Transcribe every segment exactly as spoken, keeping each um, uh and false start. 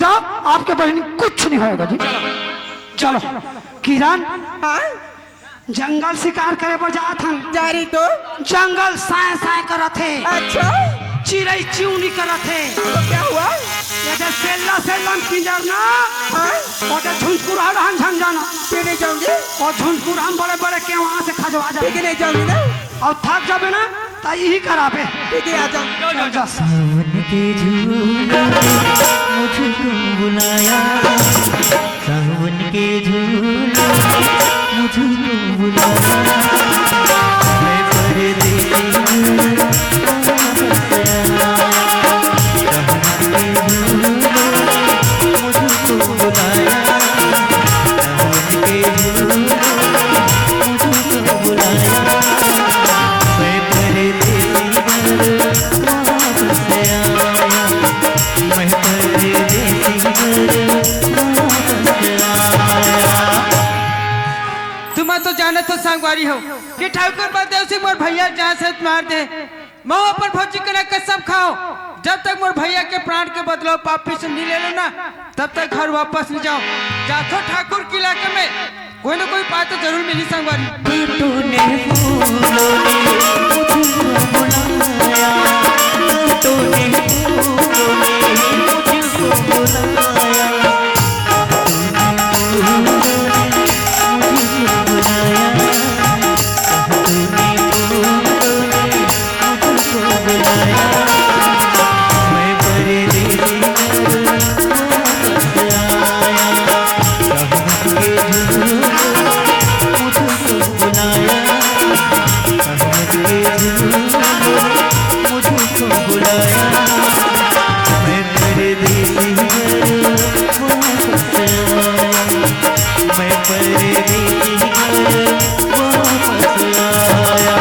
जाओ, आपके बहिनी कुछ नहीं होगा जी। चलो। किरण, हाँ? जंगल शिकार करे बर जात हन। जा रही तो? जंगल साय साय करत हे। अच्छा। चिरई चिउनी करत हे। तो क्या हुआ? ये जे सेल्ला सेल्ला में किंजर ना, हाँ? वो जे झुंझकुरहा रहन झन जाना। क्यों नहीं जाऊंगी? वो झुंझकुरहा में बड़े बड़े केवड़ा से खजवा जाना। ठीक है, नहीं जाऊंगी ना। अउ थक जाबे ना, त इही कराबे। ठीक है, आ जाओ। जाओ, जाओ, जाओ। सावन के झूले मुझको बुलाया, सावन के झूले मुझको बुलाया, मैं परदेसी हूँ, वापस आया। सावन के झूले मुझको बुलाया, सावन के झूले मुझको बुलाया, मैं परदेसी घर वापस आया, मैं परदेसी घर वापस आया। तुम तो जानत हो संगवारी हो कि ठाकुर बलदेव सिंह मोर भैया जान से मार दे। मैं अपन भौजी के ना कसम खाओ, जब तक मोर भैया के प्राण के बदला पापी से नहीं ले लो ना, तब तक घर वापस नहीं जाओ। जाथो ठाकुर के इलाके में, कोई ना कोई पाय तो जरूर मिली संगवारी। तूने फूलों ने मुझको बुलाया, तूने फूलों ने मुझको बुलाया, तूने फूलों ने मुझको बुलाया, तूने फूलों ने मुझको बुलाया, मैं परदेसी घर वापस आया। सावन के झूले मुझको बुलाया, सावन के झूले मुझको बुलाया, मैं परदेसी घर वापस आया, मैं परदेसी घर वापस आया।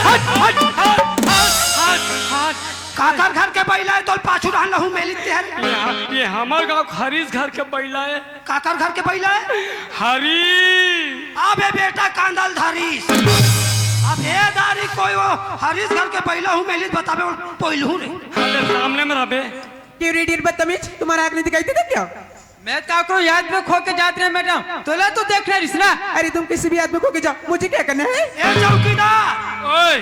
हट, हट, हट, हट, हट, हट। काकर घर के बइला हे, तोर पाछू डहन लहू मेलित हे रे। ये ह-, ये हमर गाँव हरीश घर के बइला हे। काकर घर के बइला हे? हरी। अबे बेटा कांदल धरीस। अब ए दारी कोई वो हरीश घर के बइला हूँ मेलित बताबे, वो पोइलहूँ रे। अरे सामने में रहबे। क्यों रे idiot बदतमीज, तुम्हारा आँख नहीं दिखाई देता क्या? मैं तो आपको याद में खो के जात रहे मैडम, तोला तो देखना रिस ना। अरे तुम किसी भी याद में खो के जाओ, मुझे क्या करना है? ए चौकीदार, ओए।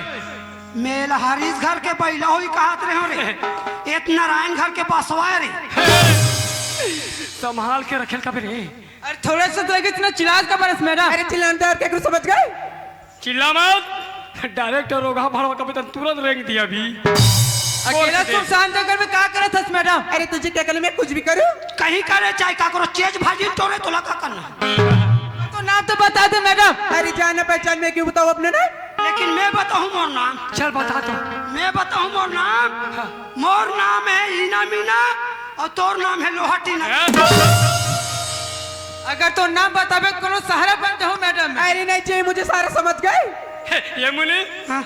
मैं ल हरीश घर के बइला होई कहत रहे हो रे, ए त नारायण घर के बसवा रे। संभाल के रखेल कबे रे। अरे थोड़ा सा तो लगे इतना चिल्लात का बरस मैडम। अरे चिल्लान दे, और क्या करूँ, समझ गए? चिल्ला मत, डायरेक्टर रोगा भड़वा कबे तन तुरंत रेंग दिया भी। अकेला सुनसान जंगल में का करत हस मैडम? अरे तुझे क्या करना, मैं कुछ भी करूँ? कहीं करे चाहे का करो, चेज भाजी टोरे तोला का करना। तो नाम तो बता दे मैडम। अरे जाना पहचान में क्यों बताओ अपने ना? लेकिन मैं बताऊँ मोर नाम। चल बता तो। मैं बताऊँ मोर नाम। हाँ। मोर नाम है ईना मीना और तोर नाम है लोहा टीना। अगर तोर नाम बताबे कोनो सहारा बन जाहूँ मैडम मैं। अरे नहीं चाहिए मुझे सहारा, समझ गए? ये मुनि, हाँ।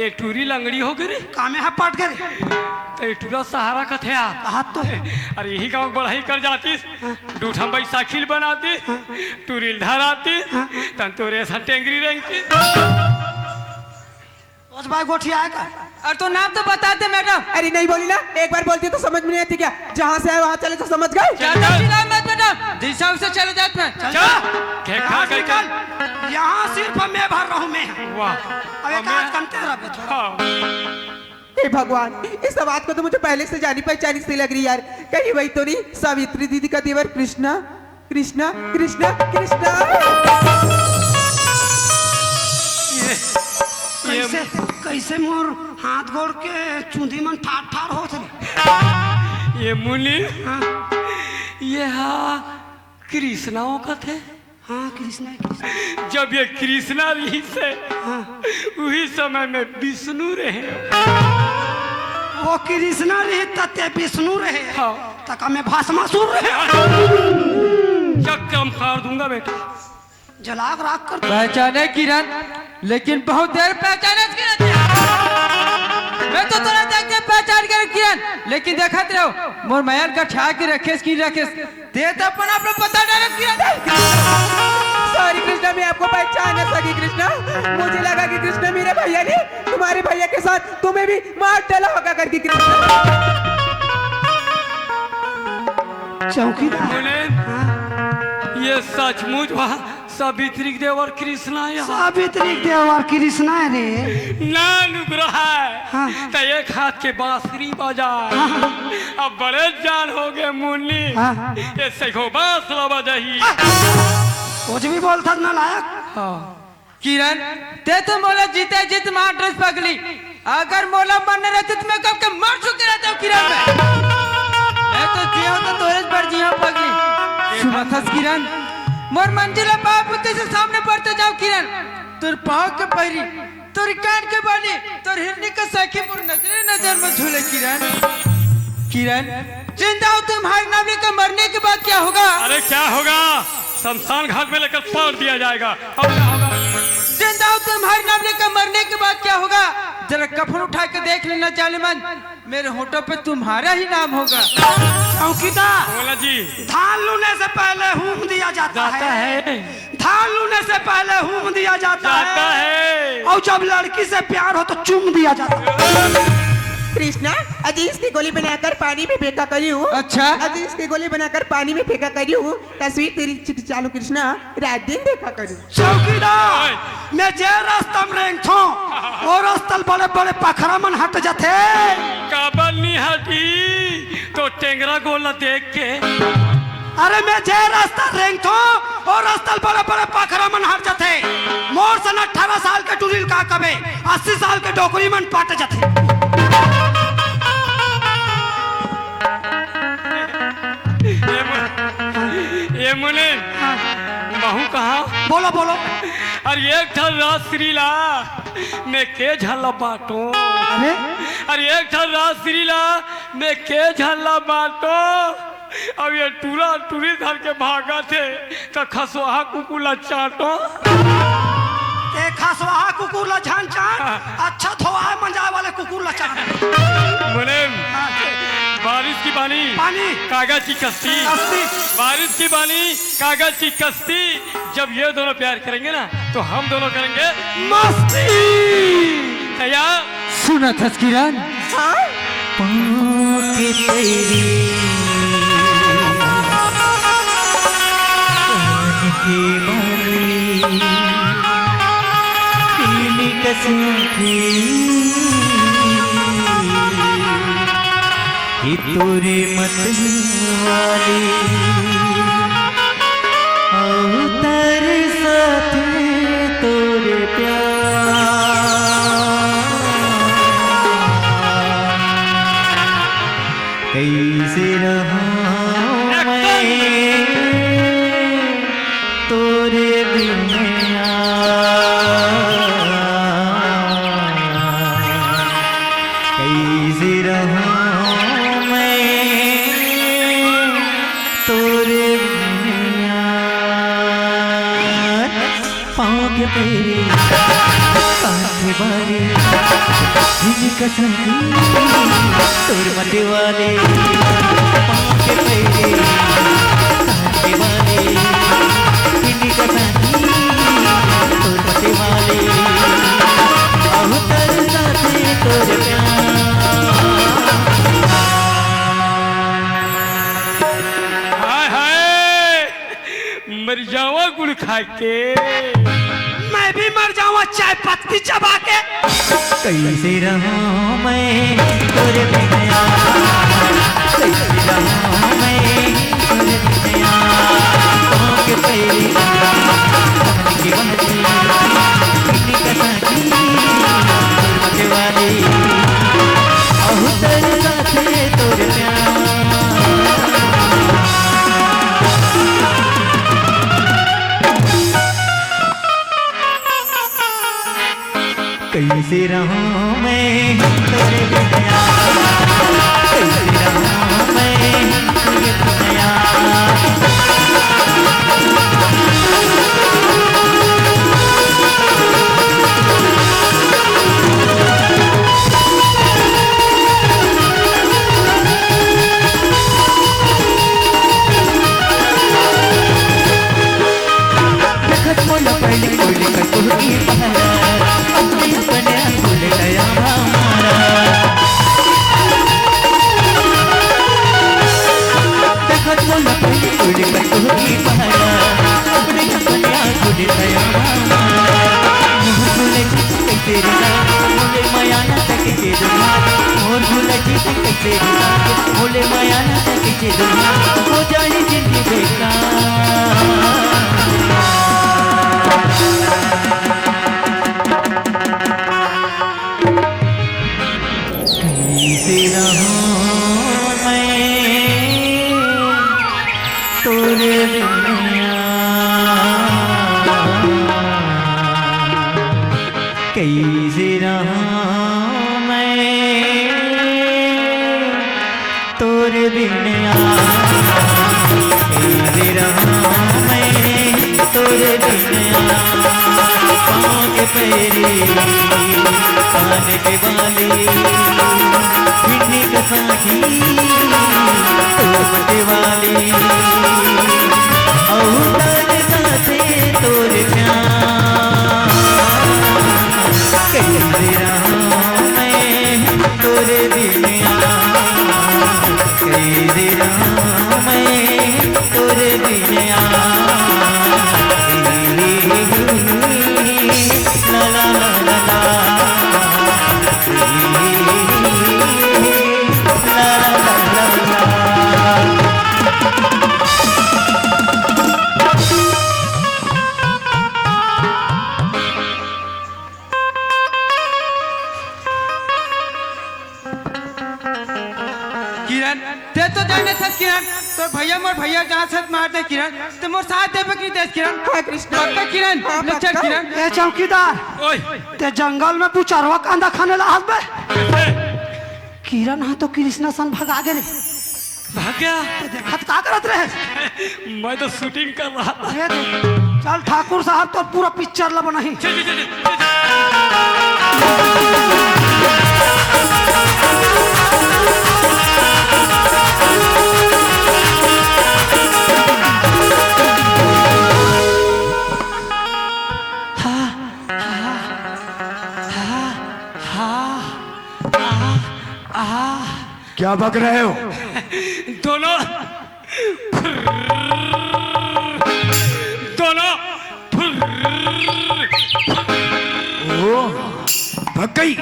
ए टूरी लंगड़ी हो गे रे। कामे हा पट गे रे। तो ए टूरा सहारा कथे आ। कहा तो। अरे इही गाँव बढ़ाई कर जातिस। हाँ। डूठा बैसाखी ल बनातिस। हाँ। टूरी ल धरातिस। हाँ। तन तोरे सा टेंगरी रेंगतिस। सोच भाई गोठिया आय का? अरे तो नाम तो बता दे मैडम। अरे नहीं बोली ना, एक बार बोलती तो समझ में नहीं आती क्या? जहाँ से आए वहाँ चले तो समझ गए? ज्यादा चिल्ला मत मैडम, जैसा उसे चले जात मैं। चल, चल। चल। खेखा यहाँ से करके। निकल। यहाँ सिर्फ मैं भर रहूँ मैं। वाह। अब एक और मैं आज कनते रह बे थोड़ा। हाँ। हे भगवान, इस बात को तो मुझे पहले से जानी पहचानी सी लग रही यार। कहीं वही तो नहीं सावित्री दीदी का देवर कृष्णा? कृष्णा, कृष्णा, कृष्णा। ये, ये कैसे, कैसे मोर हाथ गोड़ के चूंदी मन ठार ठार होत हे। ये मुनि, हाँ। ये हा कृष्णा ओकत हे। हाँ, कृष्णा हे, कृष्णा। जब ये कृष्णा रहिस हे, हाँ। उही समय में विष्णु रहे। वो कृष्णा रहे, त ते विष्णु रहे। हाँ। त का मैं भस्मासुर रहे? चक्र में फाड़ दूंगा बेटा। जलाग राख कर। पहचाने किरण, लेकिन बहुत देर पहचाने किरण। मैं तो तोला देख के पहचान के किरण, लेकिन देखत रहो, मोर मया ल गठिया के रखेस कि रखेस। ते तो अपन आप लोग पता डालत किरण। Sorry कृष्णा, मैं आपको पहचान न सकी कृष्णा। मुझे लगा कि कृष्णा मेरे भैया ने तुम्हारे भैया के साथ तुम्हें भी मार डाला होगा करके कृष्णा। चौकीदार। मुनीम, हाँ। ये सचमुच बा, सावित्री के देवर कृष्णा हे। सावित्री के देवर कृष्णा हे रे। ना अनुग्रह हे। हाँ। त एक हाथ के बांसुरी बजा। हाँ। अब बड़े जान हो गए मुन्नी। हाँ। ये सही हो बांसुरी बजाही। कुछ भी बोलथस नालायक। हाँ। किरण, तें तो मोला जीते जीत मार डरेस पगली। अगर मोला मरना रहतिस त मैं कब के मर चुके रहतेंव किरण मैं। मैं तो जियेंव तो तोरेच बर जियेंव पगली। सुनथस किरण, मोर मंजिल ला पाँव के सामने पड़ते जांव किरण। तोर पाँव के पैरी, तोर कान के बाली, तोर हिरनी के सखी मोर नजरे नजर में झूले किरण। किरण, जिंदा हो तुम्हारे नाम लेकर मरने के बाद क्या होगा? अरे क्या होगा? शमशान घाट में लेकर फोड़ दिया जाएगा। अब क्या होगा? जिंदा हो तुम्हारे नाम लेकर मरने के बाद क्या होगा? जरा कफन उठा के देख लेना जालिमन, मेरे होठों पे तुम्हारा ही नाम होगा। चौकीदार, बोला जी। धान लूने से पहले हूम दिया जाता जाता है। है। धान लूने से पहले हूम दिया जाता जाता है। है। और जब लड़की से प्यार हो तो चूम दिया जाता है। कृष्णा, अजीज की गोली बनाकर पानी में फेंका करी हूँ। अच्छा। अजीज की गोली बनाकर पानी में फेंका करी हूँ। तस्वीर तेरी चिट चालू कृष्णा, रात दिन देखा करी। चौकीदार, ओए। मैं जे रास्ता में रेंगथों, वो रास्ता ले बड़े-बड़े पखरा मन हट जाथे। काबर नी हटी? तो टेंगरा गोला देख के। अरे मैं जे रास्ता रेंगथों, वो रास्ता ले बड़े-बड़े पखरा मन हट जाथे। मोर सन अठारह साल के टूरी ल का कबे, अस्सी साल के डोकरी मन पट जाथे। ए मु-, ए मुनीम, हाँ। महूँ कहाँ? बोलो, बोलो। अरे एक ठन राजश्री ला, मैं के झन ला बाँटों। अरे? अरे एक ठन राजश्री ला, मैं के झन ला बाँटों। अब ये टूरा टूरी धर के भागथे, त खसवाहा कुकुर ला चाँटों। ए खसवाहा कुकुर ला झन चाँट, अच्छा थोहा मंजाय वाले कुकुर ला चाँट। मुनीम, हाँ। बारिश की बानी, पानी। कागज की कश्ती। कश्ती। बारिश की बानी, कागज की कश्ती। जब ये दोनों प्यार करेंगे ना, तो हम दोनों करेंगे मस्ती। तैयार? सुनथस किरण? हाँ? पाँव के पैरी, कान के बाली, तिलक साथी, कि तोरे मत वाली, अवतार साथ तोरे प्यार। कइसे रहूं मैं तोरे बिना, कइसे रहूं मैं तोरे बिना। पाँव के पैरी, कान के बाली, जिनका संगी तोर मत वाले। पाँव के पैरी, कान के बाली, जिनका संगी तोर मत वाले। अवतार साथे तोर प्यार। हाय, हाय। मर जावा गुड़ खा के। मैं भी मर जावा चाय पत्ती चबा के। कइसे रहूं मैं तोरे बिना, कइसे रहूं मैं तोरे बिना। पाँव के पैरी, कान के बाली, कितनी कसानी, तोर मत वाली, अवतार साथे तोर प्यार। कइसे रहूं मैं तोरे बिना, कइसे रहूं मैं तोरे बिना। उड़ कटोरी पहरा, अपने कन्या गुड़ दयावा। मोर भूले जी कैसे रिला, मोले माया ना तक के दुनिया। मोर भूले जी कैसे रिला, मोले माया ना तक के दुनिया। हो जाए जिंदगी बेकार। कैसे रहूं मैं तोरे बिना, कैसे रहूं मैं तोरे बिना, कैसे रहूं मैं तोरे बिना। पाँव के पैरी, कान के बाली, हिन्नी का साथी, तोर दिवाली, अउ तन साथे तोर प्यार। कैसे रहूं मैं तोरे बिना, कैसे रहूं मैं तोरे बिना। ला, ला, ला, ला, ला। किरण, ते तो जाने थस किरण, तोर भैया मोर भैया जहाँ छत मार दे किरण, ते मोर साथ देबे कि नहीं देस किरण? हाँ कृष्णा। पक्का किरण, हाँ, ले चल पक्का। किरण। ए चौकीदार, ओए। ते जंगल में बुचरवा कांदा खाने ला हस बे? किरण हा तो कृष्णा सन भगा गे रे। भाग गया। ते देखत का करत रहे? मैं तो शूटिंग कर रहा था। ये देख, चल ठाकुर साहब तो पूरा पिक्चर ला बनाही। चल, चल, चल, चल, चल। हाँ, हाँ, हाँ, हाँ, हाँ, हाँ। क्या बक रहे हो? दोनों दोनों। ओ, भग गई।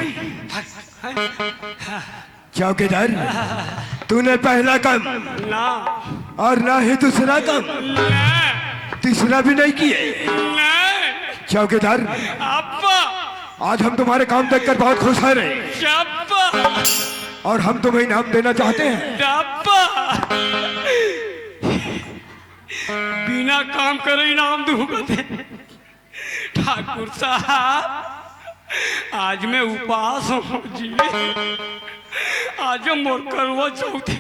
चौकीदार, तूने पहला काम ना। और ना ही दूसरा काम, ना। तीसरा भी नहीं किए। ना। चौकीदार, अब्बा। आज हम तुम्हारे काम देखकर बहुत खुश हैं रे। अब्बा। और हम तुम्हें इनाम देना चाहते हैं। अब्बा। बिना काम करे इनाम दूंगा ते। ठाकुर साहब, आज मैं उपास हूँ जी। आज मोर करवा चौथ हे।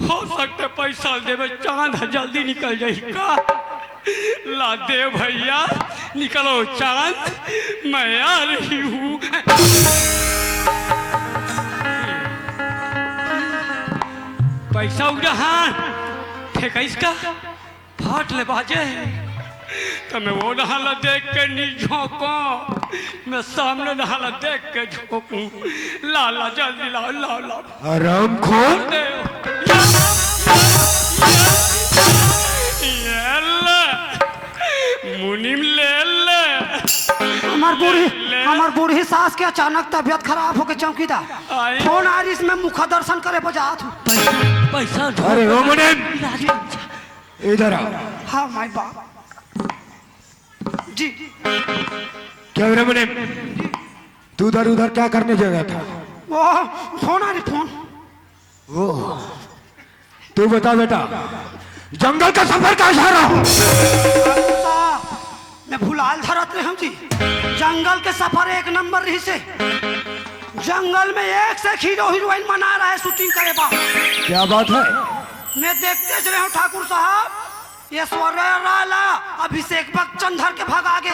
हो सकथे पैसा देबे, चांद ह जल्दी निकल जाही का। ला दे भैया, निकलो चांद, मैं आ रही हूँ। पैसा उड़ा हाँ, फेंकाइस का? फट ले बाजे, त मैं वो डहर ला देख के नी झोंकूं, मैं सामने डहर ला देख के झोंकूं। ला, ला, जल्दी ला, ला, ला। हरामखोर। दे। ये ले, मुनीम ले ले। हमार बूढ़ी, ले। हमार बूढ़ी सास के अचानक तबीयत खराब होके चौकीदार। आई। फोन आ रही, इसमें मुखा दर्शन करे बजात हूँ। पैसा, पैसा अरे रो मुनीम। इधर आओ। हाँ माई बाप जी। क्या रे मुनीम, तू उधर उधर क्या करने गया था? वो फोन आ रही, फोन। वो तू बता बेटा, जंगल का सफर कैसा रहा? मैं भुलाल धरत रहे हूँ जी। जंगल के सफर एक नंबर रही से। जंगल में एक से एक हीरो हीरोइन मना रहे शूटिंग करे बा। क्या बात है? मैं देखते चले हूँ ठाकुर साहब, ऐश्वर्या राय ला अभिषेक बच्चन धर के भगा गे,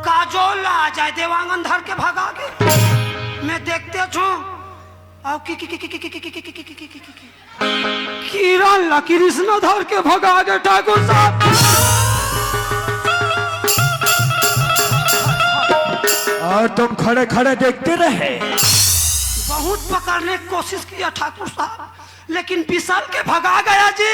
काजोल ला अजय देवांगन धर के भगा गे। मैं देखते छो, अब की, की, की, किरण ला कृष्णा धर के भगा गे ठाकुर साहब। और तुम खड़े खड़े देखते रहे। बहुत पकड़ने की कोशिश किया ठाकुर साहब, लेकिन बिसल के भगा गया जी।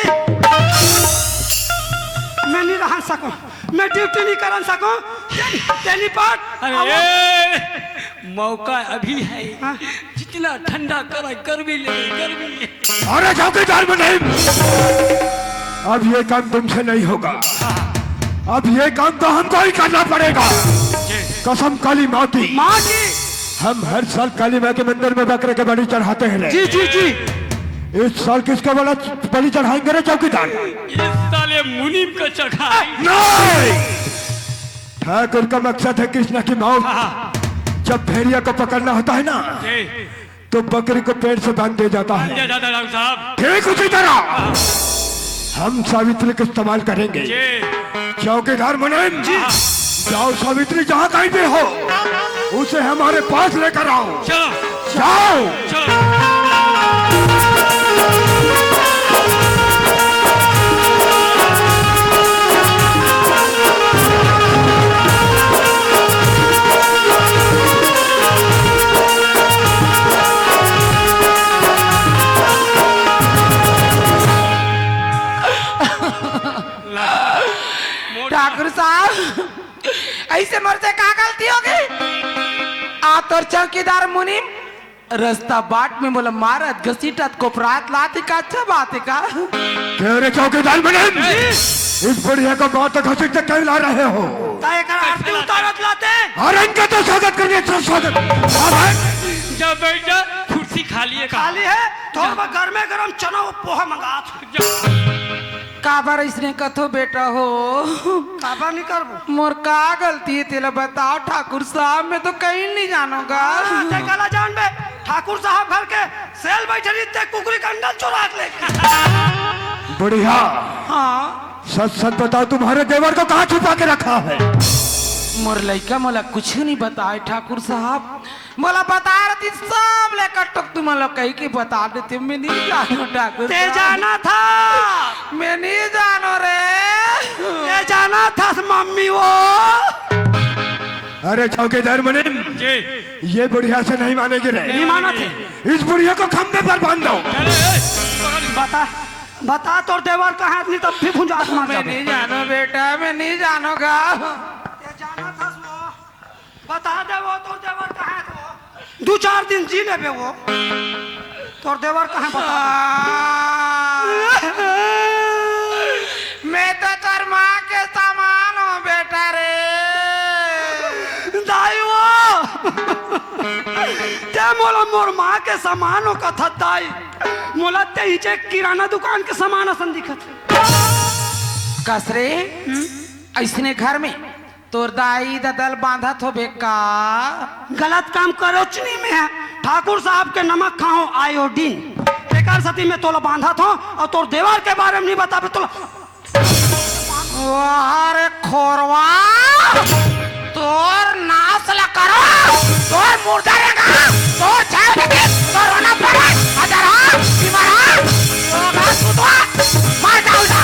मैं नहीं रहन सकूं, मैं ड्यूटी नहीं करन सकूं। तेनी, तेनी पाट, अरे, अब मौका अभी है। हाँ। जितना ठंडा करे, गर्मी ले, गर्मी ले। अरे चौकीदार मुनीम, अब ये काम तुमसे नहीं होगा। अब ये काम तो हमको ही करना पड़ेगा। जी। कसम काली माँ की। माँ की। हम हर साल काली माँ के मंदिर में बकरे के बलि चढ़ाते हैं रे। जी, जी, जी। इस साल किसका बड़ा बलि चढ़ाएंगे रे चौकीदार? इस साल ये मुनीम का चढ़ाएंगे। नहीं, ठाकुर का मकसद है कृष्णा की मौत। हाँ। जब भेड़िया को पकड़ना होता है ना, जी। तो बकरी को पेड़ से बांध दिया जाता है। बांध दिया जाता है, राम साहब। ठीक उसी तरह हम सावित्री का इस्तेमाल करेंगे। जी। चौकीदार मुनीम, जी। जाओ, सावित्री जहाँ कहीं भी हो, उसे हमारे पास लेकर आओ। चलो। जाओ। चलो। ठाकुर साहब, ऐसे मोर से का गलती हो गई? आ तोर चौकीदार मुनीम रस्ता बाट में मोला मारत, घसीटत, कोपरात लात ही का अच्छा बात है का? क्यों रे चौकीदार मुनीम, इस बुढ़िया को बात घसीटते क्यों ला रहे हो? ता एकर आरती उतारत लाते। और इनका तो स्वागत करिए, अच्छा स्वागत। हाँ भाई। जा बैठ जा, कुर्सी खाली है का? खाली है, थोड़ा बहुत गर्मे गरम चना और पोहा मंगा। जा। काबर इसने कथो बेटा हो? काबर नहीं करबो? मोर का गलती है तेला बताओ ठाकुर साहब, मैं तो कहीं नहीं जानोगा। हाँ, ते काला जानबे, ठाकुर साहब घर के सेल बैठे रही, ते कुकरी का अंडा चुरा के ले। बढ़िया। हाँ। सच सच बताओ, तुम्हारे देवर को कहाँ छुपा के रखा है? मोर लइका मोला कुछ नहीं बताए ठाकुर साहब, मोला बता रही सब लेकर टुक तुम लोग कहीं की बता देते, मैं नहीं जानो ठाकुर ते साहब। जाना था। मैं नहीं जानो रे। ये जाना था मम्मी वो। अरे चौकीदार मुनीम, जी। ये बुढ़िया से नहीं मानेगी रे। नहीं माना थे। इस बुढ़िया को खंभे पर बांध दो। अरे, ए, बता, बता तोर देवर कहाँ है, नहीं तब भी भुंजा आसमान मैं जाबे। नहीं जानो बेटा, मैं नहीं जानोगा। ये जाना था वो। बता दे वो तोर देवर कहाँ है तो। दू चार दिन जी लेबे वो। तोर देवर कहाँ बता दे। मैं तो तोर माँ के समान हूँ बेटा रे। दाई वो। ते मोला मोर माँ के समान हो कथत दाई। मोला ते ही जे किराना दुकान के समान असन दिखत हे। कस रे? हम्म? ऐसने घर में तोर दाई ददा ल बांधत होबे का? गलत काम करोच नहीं मैं। ठाकुर साहब के नमक खाओ आयोडीन। एकर सेती मैं तोला बांधत हो और तोर देवर के बारे में नहीं बताबे तोला। वाह रे खोरवा, तोर नाश ला करो, तोर मुर्दा रेंगा, तोर छाव देखे, तोर रोना पड़े, अजर हो, बीमार हो, रोगा सुतवा, मर जाओ जा।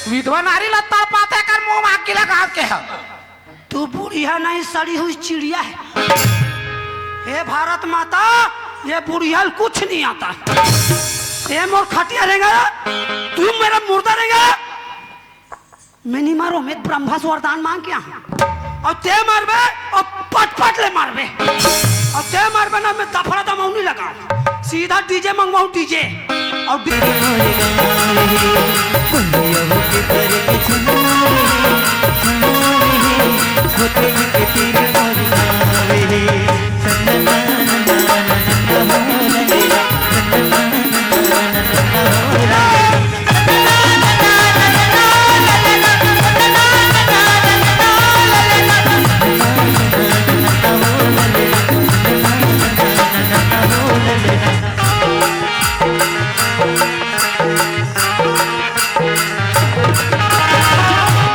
विधवा नारी ला तड़पाथे कर मुंह मांग के लगा के है। तू बुढ़िया नहीं, सड़ी हुई चिड़िया है। हे भारत माता, ये बुढ़िया ल कुछ नहीं आता। ये मोर खटिया रहेगा, तू मेरा मुर्दा रहेगा। मैं नहीं मारो, मैं ब्रह्मा से वरदान मांग के आया हूँ। और ते मारबे और पट पट ले मारबे। और ते मारबे ना, मैं दफड़ा दमाऊ नहीं लगाऊं, सीधा डीजे मंगवाऊं, डीजे। और डीजे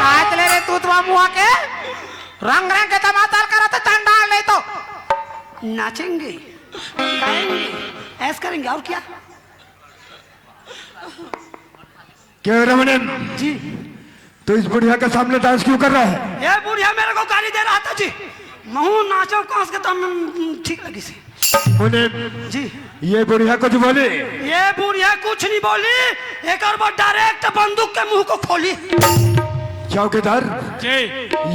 नाच ले रे तूतवा मुहा के, रंग रंग के तमाशा करत चंडाल नहीं तो। नाचेंगे, गाएंगे, ऐश करेंगे, और क्या? क्यों रमणन जी? तो इस बुढ़िया के सामने डांस क्यों कर रहा है? ये बुढ़िया मेरे को गाली दे रहा था जी। महू नाचो कांस के तम ठीक लगी सी। मुनीम, जी। ये बुढ़िया कुछ बोली? ये बुढ़िया कुछ नहीं बोली, एक बार डायरेक्ट बंदूक के मुंह को खोली। चौकीदार, जी।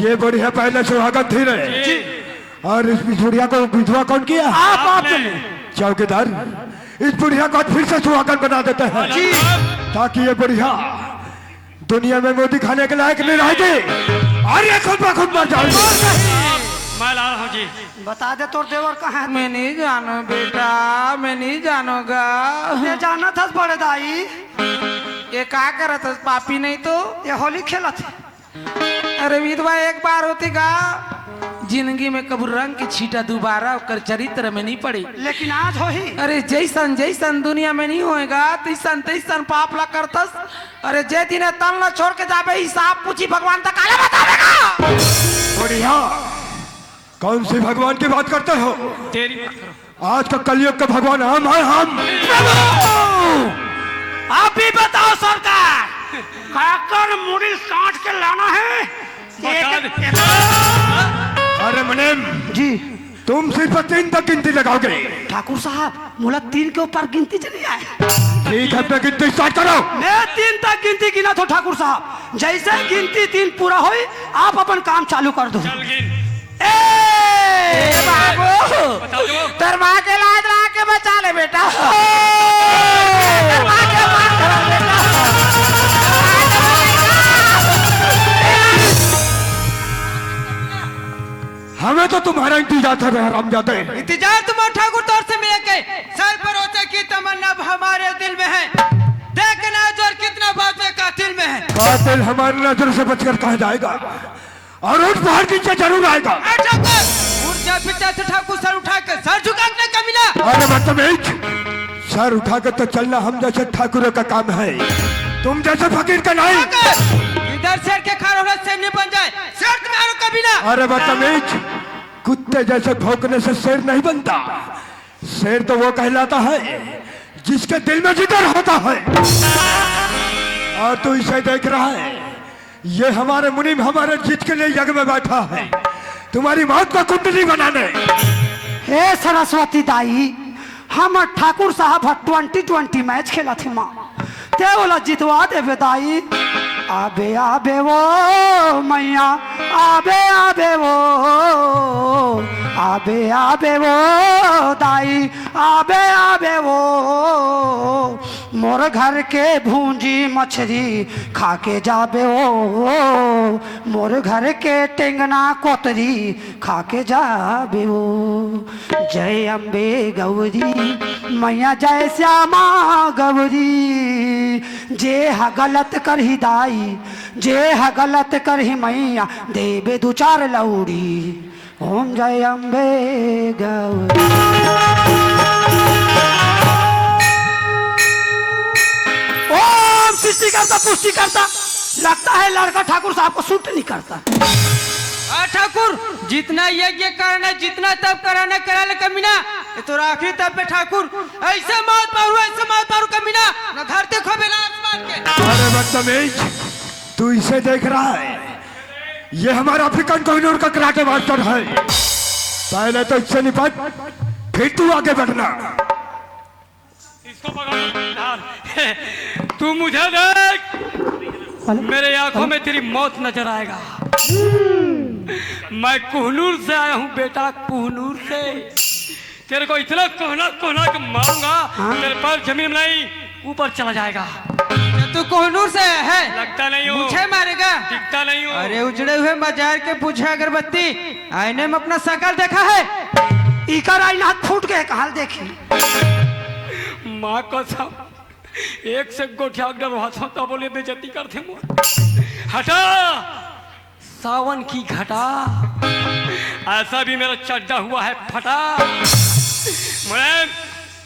ये बुढ़िया पहले सुहागन थी रे। जी। और इस बुढ़िया को विधवा कौन किया? आप, आपने। चौकीदार, इस बुढ़िया को आज फिर से सुहागन बना देते हैं। जी। ताकि ये बुढ़िया दुनिया में मोदी खाने के लायक नहीं रहेगी। अरे खुद ब खुद मर जाएगी। मैं ला रहा हूँ जी। बता दे तोर देवर कहाँ है? मैं नहीं जानू बेटा, मैं नहीं जानूंगा। ये जाना था बड़े दाई। ये का करत हस पापी नहीं तो? ये होली खेलत है। अरे विधवा एक बार होती का जिंदगी में कबू रंग के छींटा दोबारा ओकर चरित्र में नहीं पड़ी। लेकिन आज होही। अरे जैसन जैसन दुनिया में नहीं होएगा, तैसन तैसन पाप ला करतस। अरे जे दिन तन ला छोड़ के जाबे, हिसाब पूछी भगवान तक काला बतावेगा। बढ़िया। कौन से भगवान की बात करते हो? तेरी बात करो। आज का कलयुग का भगवान हम हैं, हम। प्रभु! आप भी बताओ सरकार, काकर मुड़ी काट के लाना है? बता एक, दे। एक अरे मुनीम जी। तुम सिर्फ तीन तक गिनती लगाओगे। ठाकुर साहब, मोला तीन के ऊपर गिनती च नहीं आए। ठीक है, अपना गिनती स्टार्ट करो। मैं तीन तक गिनती गिना तो ठाकुर साहब, जैसे गिनती तीन पूरा होई, आप अपन काम चालू कर दो। चल गिन। ए! ए बाबू, बताओ जो। तोर माँ के लाज ला के बचा ले बेटा। तोर माँ के मार धर बेटा। हमें तो तुम्हारा इंतजार था रे हरामजादे। इंतजार तुम्हारा ठाकुर तौर से मिले के सर भरोसे की तमन्ना अब हमारे दिल में है। देख नजर कितना बाजे कातिल में है। कातिल हमारी नजर से बचकर कहाँ जाएगा? और ऊंट पहाड़ नीचे जरूर आएगा। ए ठाकुर, ऊंट के पीछे से ठाकुर सर उठा के सर झुका के कमीना। अरे बदतमीज, सर उठा के तो चलना हम जैसे ठाकुरों का काम है, तुम जैसे फकीर का नहीं। ठाकुर, इधर शेर के खार हो रहा, शेर नहीं बन जाए, शेर तुम्हारा कमीना। अरे बदतमीज, कुत्ते जैसे भौंकने से शेर नहीं बनता। शेर तो वो कहलाता है जिसके दिल में जिगर होता है। और तू इसे देख रहा है, ये हमारे मुनीम हमारे जीत के लिए यज्ञ में बैठा है, तुम्हारी मौत का कुंडली बनाने। हे सरस्वती दाई, हम ठाकुर साहब ह ट्वेंटी ट्वेंटी मैच खेलत हे माँ, ते ओला जितवा देबे दाई। आबे आबे वो मैया, आबे आबे वो, आबे आबे वो दाई, आबे आबे वो। मोर घर के भूंजी मछरी खा के जाबे ओ, मोर घर के टेंगना कोतरी खा के जाबे ओ। जय अम्बे गौरी मैया, जय श्यामा गौरी। जे ह गलत करही दाई, जे ह गलत करही मैया, देबे दू चार लौड़ी। ओम जय अम्बे गौरी। ओम सृष्टिकर्ता पुष्टिकर्ता। लगता है लड़का ठाकुर साहब को सूट नहीं करता। हाँ ठाकुर, जितना यज्ञ करना, जितना तप कराना, करा ले कमीना। ये तो आखिरी तप है ठाकुर। ऐसे मौत मारू, ऐसे मौत मारू कमीना, ना धरती खोबे ना आसमान के। अरे बदतमीज, तू इसे देख रहा है? ये हमारा अफ्रीकन कोहिनूर का कराटे मास्टर है। पहले तो इससे निपट, फिर तू आगे बढ़ना। इसको पकड़ो। तू मुझे देख, मेरे आंखों में तेरी मौत नजर आएगा। मैं कोहनूर से आया हूँ बेटा, कोहनूर से। तेरे को इतना कोहना कोहना के मारूंगा, हाँ? तेरे पैर जमीन नहीं, ऊपर चला जाएगा। तो तू कोहनूर से है? लगता नहीं हूँ। मुझे मारेगा? दिखता नहीं हूँ। अरे उजड़े हुए मजार के पूछे अगरबत्ती, आईने में अपना शकल देखा है? इकर आईना फूट गए, कहाल देखी। माँ कसम, एक से गोठिया के डरवा था, तब बोले बेइज्जती कर थे मोर। हटा, सावन की घटा, ऐसा भी मेरा चड्डा हुआ है फटा। मुलायम,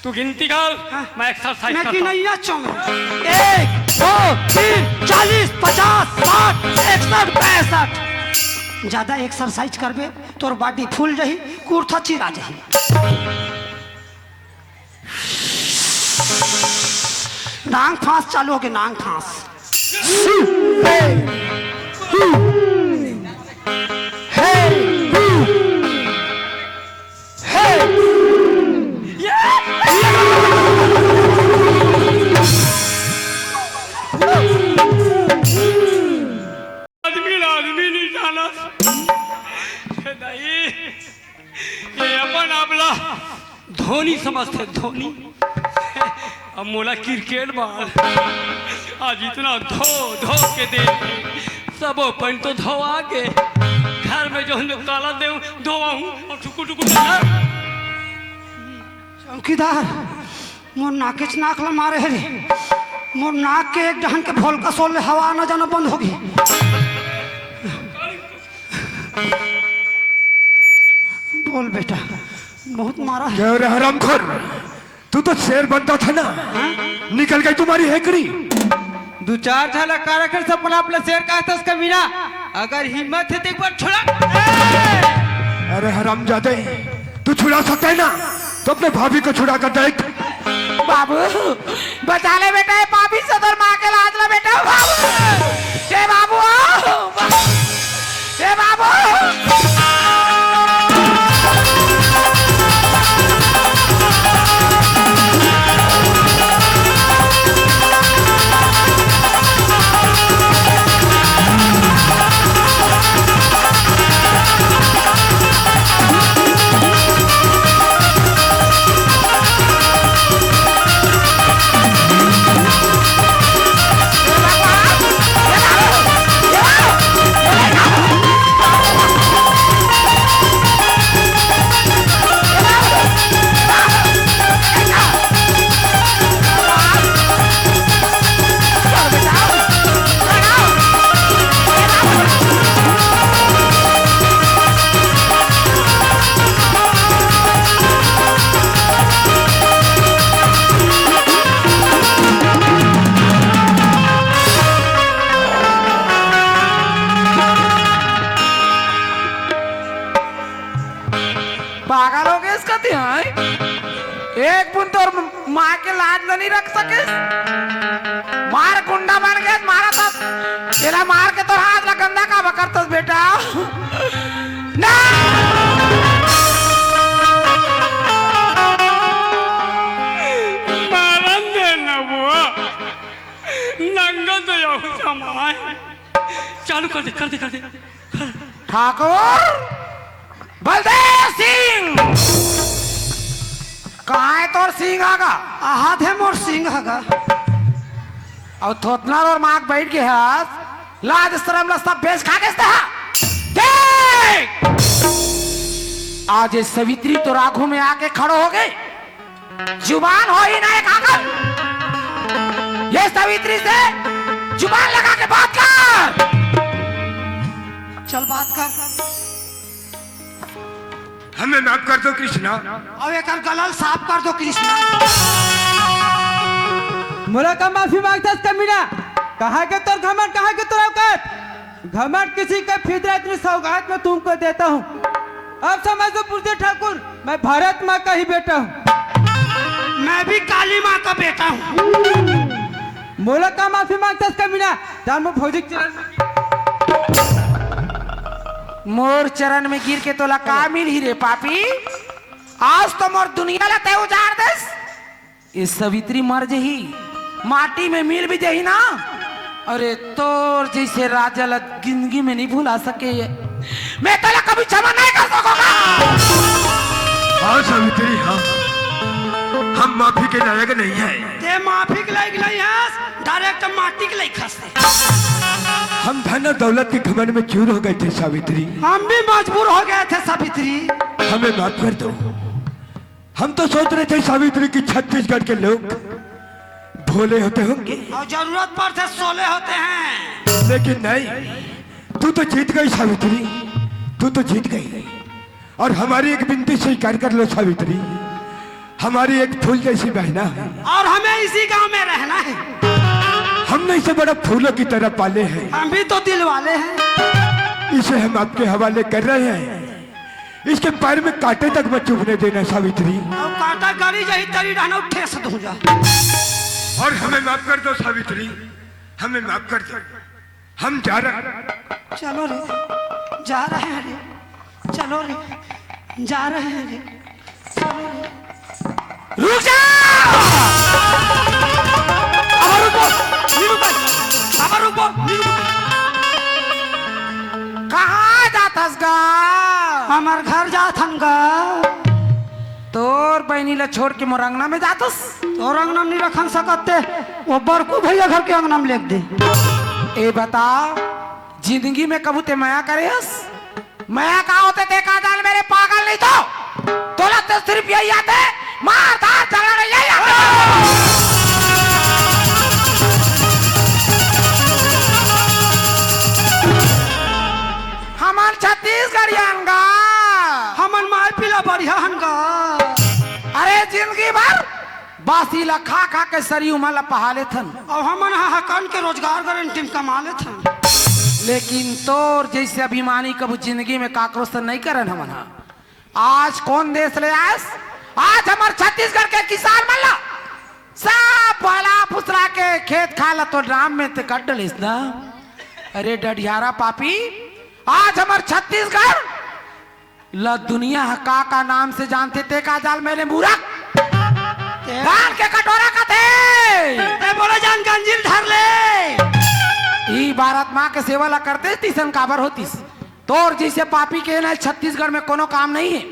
तू गिनती कर, हाँ। मैं एक्सरसाइज मैं करता हूँ। गिनैया चौंग। एक, दो, तीन, चालीस, पचास, साठ, इकसठ, पैंसठ। ज्यादा एक्सरसाइज करबे, तोर बॉडी फूल जाही, कुर्था चिरा जाही। नांग फांस चालू होगे, नांग फांस। हे, हु, हे, हु, हे। धोनी, अब मोला क्रिकेट बॉल। आज इतना धो धो के दे, सबो पन तो धोवा के। घर में जो जो काला दे धोवा हूँ और टुकु टुकु टुकु। चौकीदार, मोर नाकेच नाक ला मारे हे रे। मोर नाक के एक डहन के फोलका सोल ले हवा आना जाना बंद होगे। बोल बेटा, बहुत मारा है। क्या रे हरामखोर, तू तो शेर बनता था ना, निकल गई तुम्हारी हेकड़ी। दू चार झलक का रखे सब अपना अपना शेर का हतस कमीना। अगर हिम्मत है तो एक बार छुड़ा। अरे हरामजादे, तू छुड़ा सकता है ना, तो अपने भाभी को छुड़ा कर देख। बाबू, बचा ले बेटा, ये पापी से तोर माँ के लाज ला बेटा, बाबू। ए बाबू, ए बाबू। पागल हो गए इसका ध्यान। एक बुन तोर माँ के लाज ल नहीं रख सके। मार गुंडा बन गए, मारा था। तेरा मार के तोर हाथ ला गंदा का बकरतस बेटा। ना। मारन दे ना वो। नंगा तो यहू समाय। चालू कर दे, कर दे, कर दे। ठाकुर बलदेव सिंह, कहाँ है तोर सिंह आगा? आहा थे मोर सिंह आगा। अउ थोथना और माग बैठ के हस, लाज शरम ला सब बेच खा के हा। देख, आज ये सवित्री तोर आँखों में आके खड़ो हो गए। जुबान हो ही ना एक आकर। ये सवित्री से जुबान लगा के बात कर। चल बात कर। हमें माफ कर दो कृष्णा। अब एक गलल साफ कर दो कृष्णा। मोला का माफी मांगथस कमीना? कहाँ के तोर घमंड, कहाँ के तोर औकात? घमंड किसी के फितरत में सौगात में तुमको देता हूँ। अब समझ लो पुरजे ठाकुर, मैं भारत माँ का ही बेटा हूँ। मैं भी काली माँ का बेटा हूँ। मोला का माफी मांगथस कमीना? जान वो भौजी के चरण में गिर। मोर चरण में गिर के तोला का मिलही रे पापी? आज तो मोर दुनिया ला तय उजाड़ देस। ये सवित्री मर जही, माटी में मिल भी जही ना, अरे तोर जैसे राजा ला जिंदगी में नहीं भुला सके ये। मैं तोला कभी क्षमा नहीं कर सकूंगा। हाँ सवित्री, हाँ, हम माफी के लायक नहीं है। ते माफी के लायक नहीं है, डायरेक्ट माटी के लायक हंसते। हम धन और दौलत के घमंड में चूर हो गए थे सावित्री। हम भी मजबूर हो गए थे सावित्री। हमें माफ कर दो। हम तो सोच रहे थे सावित्री कि छत्तीसगढ़ के लोग भोले होते होंगे और जरूरत पड़थे सोले होते हैं। लेकिन नहीं, तू तो जीत गई सावित्री, तू तो जीत गई। और हमारी एक विनती स्वीकार कर लो सावित्री, हमारी एक फूल जैसी बहना है। और हमें इसी गांव में रहना है। हम नहीं से बड़ा फूलों की तरह पाले हैं। हम भी तो दिल वाले हैं। इसे हम आपके हवाले कर रहे हैं। इसके पैर में कांटे तक मत चुभने देना सावित्री। अब कांटा गड़ी जही तरी रहना ठेस दूं जा। और हमें माफ कर दो सावित्री, हमें माफ कर दो, हम जा रहे हैं। चलो रे, जा रहे हैं रे, चलो रे, जा रहे हैं रे, चलो रे। रुक जा। अब रुको, नहीं रुको, अब रुको, नहीं रुको। कहाँ जाथस गा? हमर घर जाथन गा। तोर बहिनी ला छोड़ के मोर अंगना में जातस। तोर अंगना में नहीं रखन सकत ते, वो बड़कू भैया घर के अंगना में लेग दे। ए बता, जिंदगी में कभू ते मया करे हस? मया का होथे ते का जान मेरे पागल नहीं तो। तोला तो सिर्फ यही आथे, मार धार झगड़ा नहीं, यही आथे। हमन छत्तीसगढ़िया हन गा। हमन माई पीला बढ़िया हन गा। अरे जिंदगी भर बासी ला खा खा के सरी उमर ला पहा लेथन। अउ हमन हा हकन के रोजगार गारंटी में कमा लेथन। लेकिन तोर जइसे अभिमानी कभू जिंदगी में काकरो से नइ करन हमन हा। आज कोन देश ले आयस? आज हमर छत्तीसगढ़ के किसान मन ला सब भला फुसला के खेत खार ला तोर नाम में ते कर डलिस ना। अरे डढियारा पापी, आज हमर छत्तीसगढ़ ल दुनिया ह का का नाम से जानथे ते का जाल मेरे मूरख? ते धान के कटोरा कथे। ते बोले जान गंजील धर ले। ई भारत माँ के सेवा ला करते तिसन काबर होतिस? तोर जइसे पापी के ना छत्तीसगढ़ में कोनो काम नहीं है।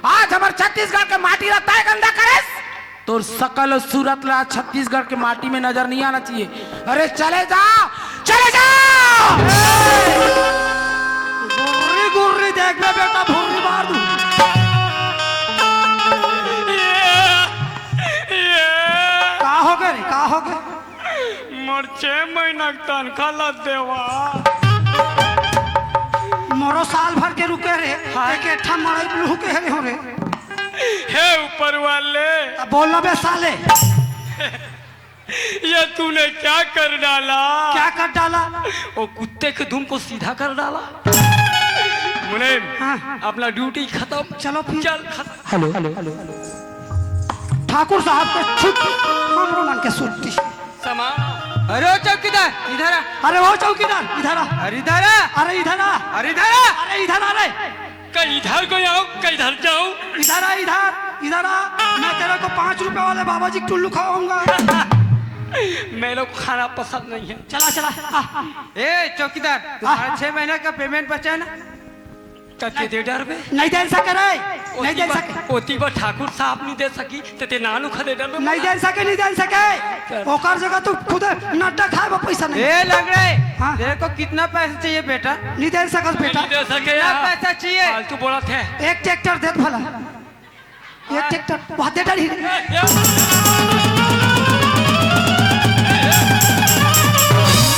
आज हमर छत्तीसगढ़ के माटी ला तय गंदा करेस। तोर सकल अउ सूरत ला छत्तीसगढ़ के माटी में नजर नहीं आना चाहिए। अरे चले जा, चले जा। गुर्री गुर्री देखबे बेटा, भुर्री मार दूं। ये, ये। का हो गे रे, का हो गे? मोर छह महीना के तनखा ला देवा। मोरो साल भर के रुके रे, हाँ। एक एठा मड़ई लुहू के रे हो रे। हे ऊपर वाले। अब बोल ना बे साले। ये तूने क्या कर डाला? क्या कर डाला? वो कुत्ते के धुन को सीधा कर डाला। मुनीम, हाँ। अपना ड्यूटी खत्म। चलो फिर। चल खत्म। Hello, hello, hello. ठाकुर साहब के छुट्टी, हमरो मन के छुट्टी। समा। अरे ओ चौकीदार, इधर आ। अरे ओ चौकीदार, इधर आ। अरे इधर आ। अरे इधर आ। अरे इधर आ। अरे इधर आ रे। कहीं इधर को आऊं, कहीं इधर जाऊं। इधर आ, इधर, इधर आ। मैं तेरे को पाँच रुपए वाले बाबा जी की टुल्लू खवाऊंगा। मेरे को खाना पसंद नहीं है। चला, चला, आ। ए चौकीदार, तुम्हारा हाँ। छह महीने का पेमेंट बचा है ना? कते दे डरबे? नहीं दे सके रे, नहीं दे सके। ओती बर ठाकुर साहब नहीं दे सकी, ते ते नानू खा दे डरबे। नहीं दे सके, नहीं दे सके। चल। ओकर जगह तू खुद नड्डा खाए बा पैसा नहीं। ए लंगड़े, हाँ। तेरे को कितना पैसा चाहिए बेटा? नहीं दे सकत बेटा। नहीं दे सके कितना यार। पैसा चाहिए? फालतू बोलत हे। एक ट्रैक्टर दे भला। एक ट्रैक्टर, वहाँ दे डाली। ए, ए।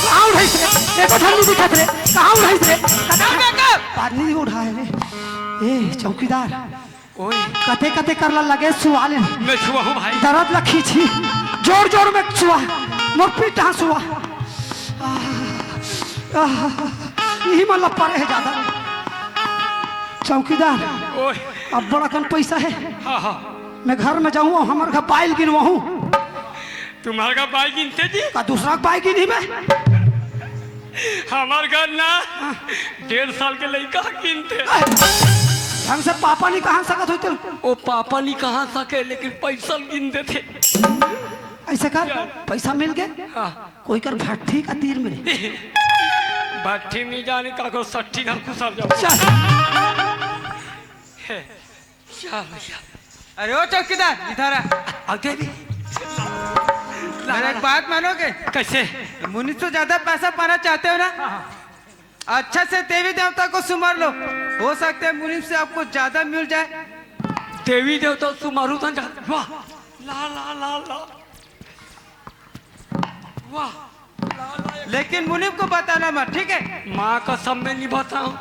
कहाँ उठाइस रे? एको ठन नहीं दिखत रे। कहाँ उठाइस रे? कहाँ? पानी उठाए रे। ए, चौकीदार। ओए। कते कते करला लगे सुआ ले। मैं छुआ हूँ भाई। दर्द ला खींची। जोर जोर में छुआ। मोर पीठ हाँ छुआ। आह, आह, यही मन ला परे है ज्यादा। चौकीदार, ओए। अब बड़ा कन पैसा है। हाँ, हाँ। मैं घर में जाऊँ और हमारे घर बाइल गिनवाऊँ। तुम्हारे घर बाइल गिनते जी? का दूसरा बाइल गिनी मैं? हमार घर ना डेढ़ साल के लइका गिनते। ढंग से पापा नहीं कहा सकत होते। ओ पापा नहीं कहा सके, लेकिन पैसा गिन देते। ऐसे कर, पैसा मिल गए। हाँ। कोई कर भट्ठी का तीर में। भट्ठी में जाने का को सट्ठी घर घुसा जाओ। चल। चल भैया। अरे ओ चौकीदार, इधर आ। आ गए भी। मेरा एक बात मानोगे? कैसे? मुनीम से ज्यादा पैसा पाना चाहते हो ना? अच्छा से देवी देवता को सुमर लो, हो सकता है मुनीम से आपको ज्यादा मिल जाए। देवी देवता सुमारू तन जा-, वाह, ला, ला, ला, ला। वाह। लेकिन मुनीम को बताना मत, ठीक है? माँ कसम मैं नहीं बताऊं।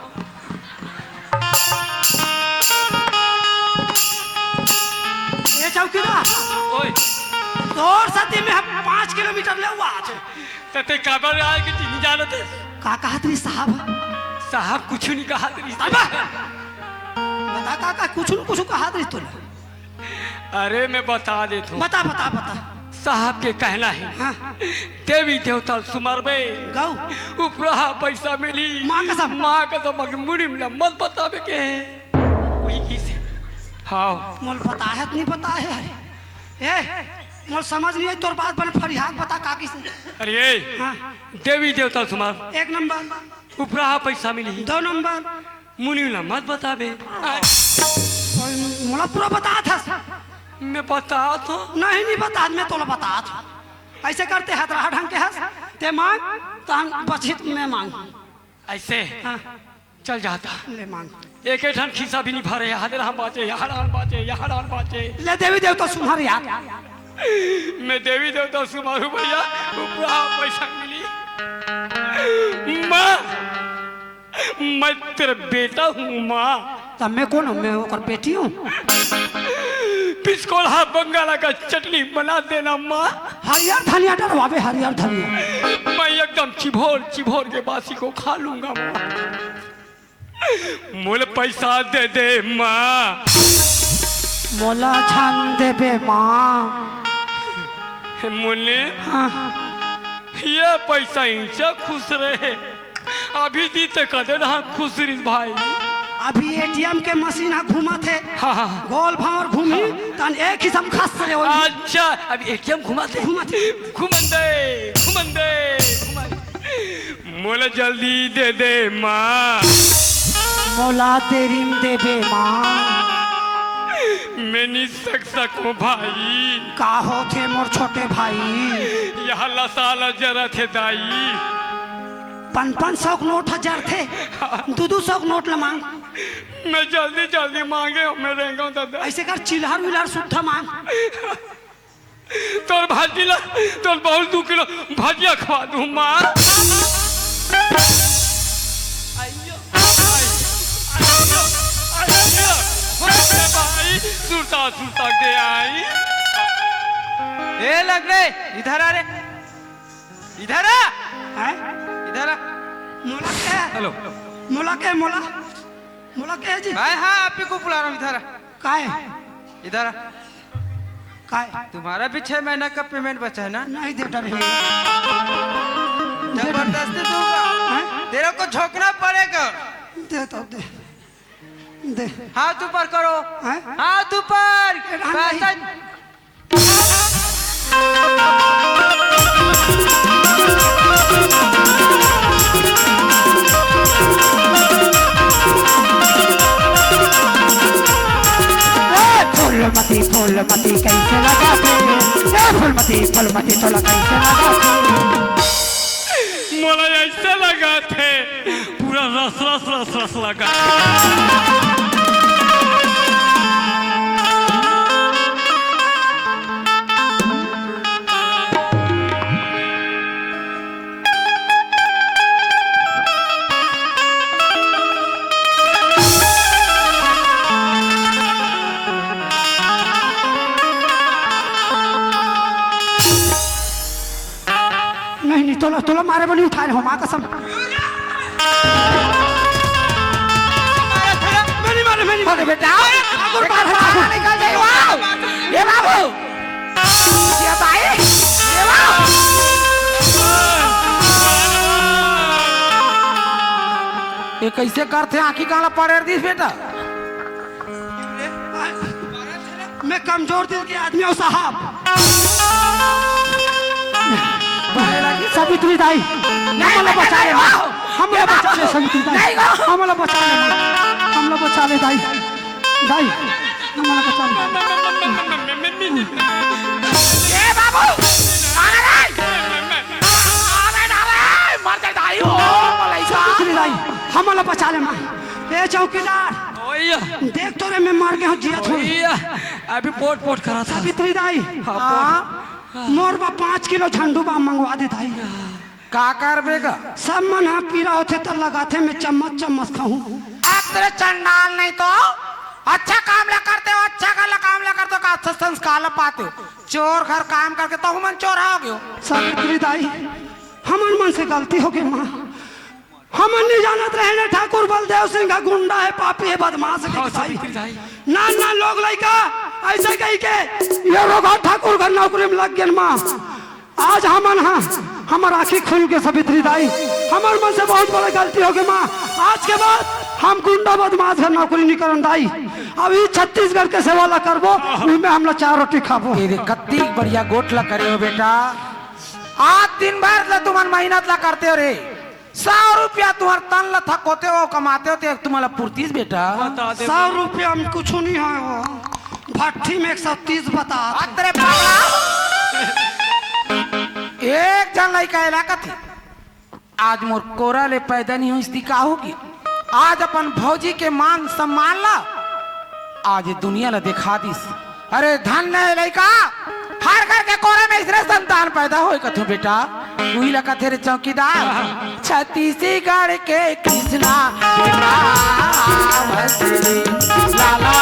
ए चौकीदार, ओए। तोर सती में हम पाँच किलोमीटर ले हुआ आज। तो ते काबर आए कि नहीं जानते? का कहत रही साहब? साहब कुछ नहीं कहत रही। अरे बा! बता का, का कुछ न कुछ कहत रही तूने। अरे मैं बता देता हूँ। बता, बता, बता। साहब के कहना है, हाँ। देवी देवता सुमरबे। गौ। उपराहा पैसा मिली। माँ कसम। माँ कसम, अगर मुनीम ला मत बतावे के। वही की से। हाँ। मोल पता है, नहीं पता है, अरे। ए, मोल समझ नहीं आई तोर बात, बने फरियाद बता का की से। अरे ए, हाँ। देवी देवता सुमर। एक नंबर। उपराहा पैसा मिली। दो नंबर। मुनीम ला मत बताबे। मोला पूरा बता था। मैं बतात हँव। नहीं, नहीं बतात, मैं तोला बतात हँव। अइसे करते हतरा ढंग के हस, ते मांग, तहन बचित मैं मांग। अइसे? हाँ। चल जात। ले मांग। एक, एक ठन खिस्सा भी नहीं भरे, यहाँ ले हम बाँचे, यहाँ ले हम बाँचे, यहाँ ले हम बाँचे। ले देवी देवता सुमर यार। मैं देवी देवता सुमरूँ भइया, वो पूरा पैसा मिली। माँ, मैं तेरा बेटा हूँ माँ। तब मैं कौन हूँ? मैं ओकर बेटी हूँ। पिसकोल्हा बंगाला का चटनी बना देना माँ। हरियर धनिया डरवाबे, हरियर धनिया। मैं एकदम चिभोर चिभोर के बासी को खा लूँगा माँ। मोला पैसा दे दे माँ। मोला झन देबे माँ। मुन्नी, हाँ। ये पैसा इनसे खुश रहे। अभी दी ते कदे ना खुश रहिस भाई। अभी एटीएम के मशीन ह घूमत हे। हाँ, हाँ। गोल भांवर घूमी, हाँ। तहन एक ही सब खस रहे होई। अच्छा, अभी एटीएम घूमत हे? घूमत हे। घूमन दे, घूमन दे, घूमन दे। मोला जल्दी दे दे माँ। मोला देरी म देबे माँ। मैं नहीं सक सकूँ भाई। का होथे मोर छोटे भाई? यहाँ लसा ला जरत हे दाई। पन पन सौ के नोट ह जरथे, दू दू सौ के नोट ल मांग। मैं जल्दी जल्दी मांगे हूँ, मैं रेंगो दादा। अइसे कर, चिल्हर विल्हर सुद्धा मांग। तोर भाजी ला, तोर बहुत दू किलो भजिया खवा दूँ माँ। आइयो, आइयो, आइयो, आइयो, भाई, सुरता, सुरता के आई। ए लग रे, इधर आ रे, इधर आ। हैं? इधर आ। मोला के? हेलो। मोला के, मोला? मोला के जी? हाँ, हाँ, आप ही को बुला रहा हूँ, इधर आ। काय? इधर आ। काय? तुम्हारा भी छह महीना का पेमेंट बचा है ना? नहीं दे डरे। जबरदस्ती दूंगा। हैं? तेरे को झोंकना पड़ेगा। दे तो दे। दे। हाथ ऊपर करो। हैं? हाथ ऊपर। ए, राम पैसा नहीं। ए फूलमती, फूलमती कइसे लगाथे? ए फूलमती, फूलमती तोला कइसे लगाथे? मोला अइसे लगाथे, पूरा रस, रस, रस, रस लगाथे। नहीं, नहीं, तोला, तोला मारे बर नहीं उठाए हो, माँ कसम। मैं नहीं मारे, मैं नहीं मारे। अरे बेटा, ठाकुर बेटा, बाहर, बाहर ठाकुर। निकल जाइए, वाओ। ये बाबू। ये भाई, ये वाओ। ये कइसे करथे, आँखी काला पड़े दिस बेटा? मैं कमजोर दिल के आदमी हूँ साहब। सावित्री दाई, हमला बचा ले माँ, हमला बचा ले सावित्री दाई, हमला बचा ले माँ, हमला बचा ले दाई, दाई, हमला बचा ले। ए बाबू, अरे रे, अरे ना रे, मर जाए दाई हो, मलैका। सावित्री दाई, हमला बचा ले माँ। ए चौकीदार, ओइया। देख तो रे, मैं मर गया हूँ, जिया थोड़ी। ओइया, अभी पोट पोट करा था। सावित्री दाई, हाँ, पोट। हाँ, मोर बा पाँच किलो झंडू बा मंगवा दे दाई। का करबे गा? सब मन हा पीरा होथे त लगाथे, मैं चम्मच चम्मच खाहूँ। अब तेरे चंडाल नहीं तो अच्छा काम ला करते हो, अच्छा घर ला काम ला करते हो, का अच्छा संस्कार ला पाते हो। चोर घर काम करके तो मन चोर हो गयो। सावित्री दाई, हमन मन से गलती हो गई माँ। हमन नहीं जानत रहे ना, ठाकुर बलदेव सिंह का गुंडा है, पापी है, बदमाश है, हाँ, कसाई। सावित्री दाई। नान नान लोग लइका अइसे कहि के ये रोगा ठाकुर घर नौकरी में लग गए माँ। आज हमन हा, हमर आँखी खुल के सावित्री दाई, हमर मन से बहुत बड़ा गलती हो गई माँ। आज के बाद हम गुंडा बदमाश घर नौकरी नहीं करन दाई। अब ई छत्तीसगढ़ के सेवा ला करबो, उही में हमला चार रोटी खाबो। ये देख, कत्ती बढ़िया गोठ ला करे हो बेटा। आज दिन भर ला तुमन मेहनत ला करते हो रे। सौ रुपया तुम्हार तन ला थकोते हो, कमाते हो, ते तुम्हारा पूर्तिस बेटा। बता दे। सौ रुपया में कुछ नहीं है वो। फट्ठी में एक सौ तीस बता। अतरे बाबा, एक झन लइका एला कथे, आज मोर कोरा ले पैदा नहीं होइस ती का होगे? आज अपन भौजी के मान सम्मान ला आज दुनिया ला देखा दिस। अरे धन्य हे लइका, हर घर के कोरा में इसने संतान पैदा होय कथों बेटा। उही ला कथे रे चौकीदार, छत्तीसगढ़ के कृष्णा, लाला।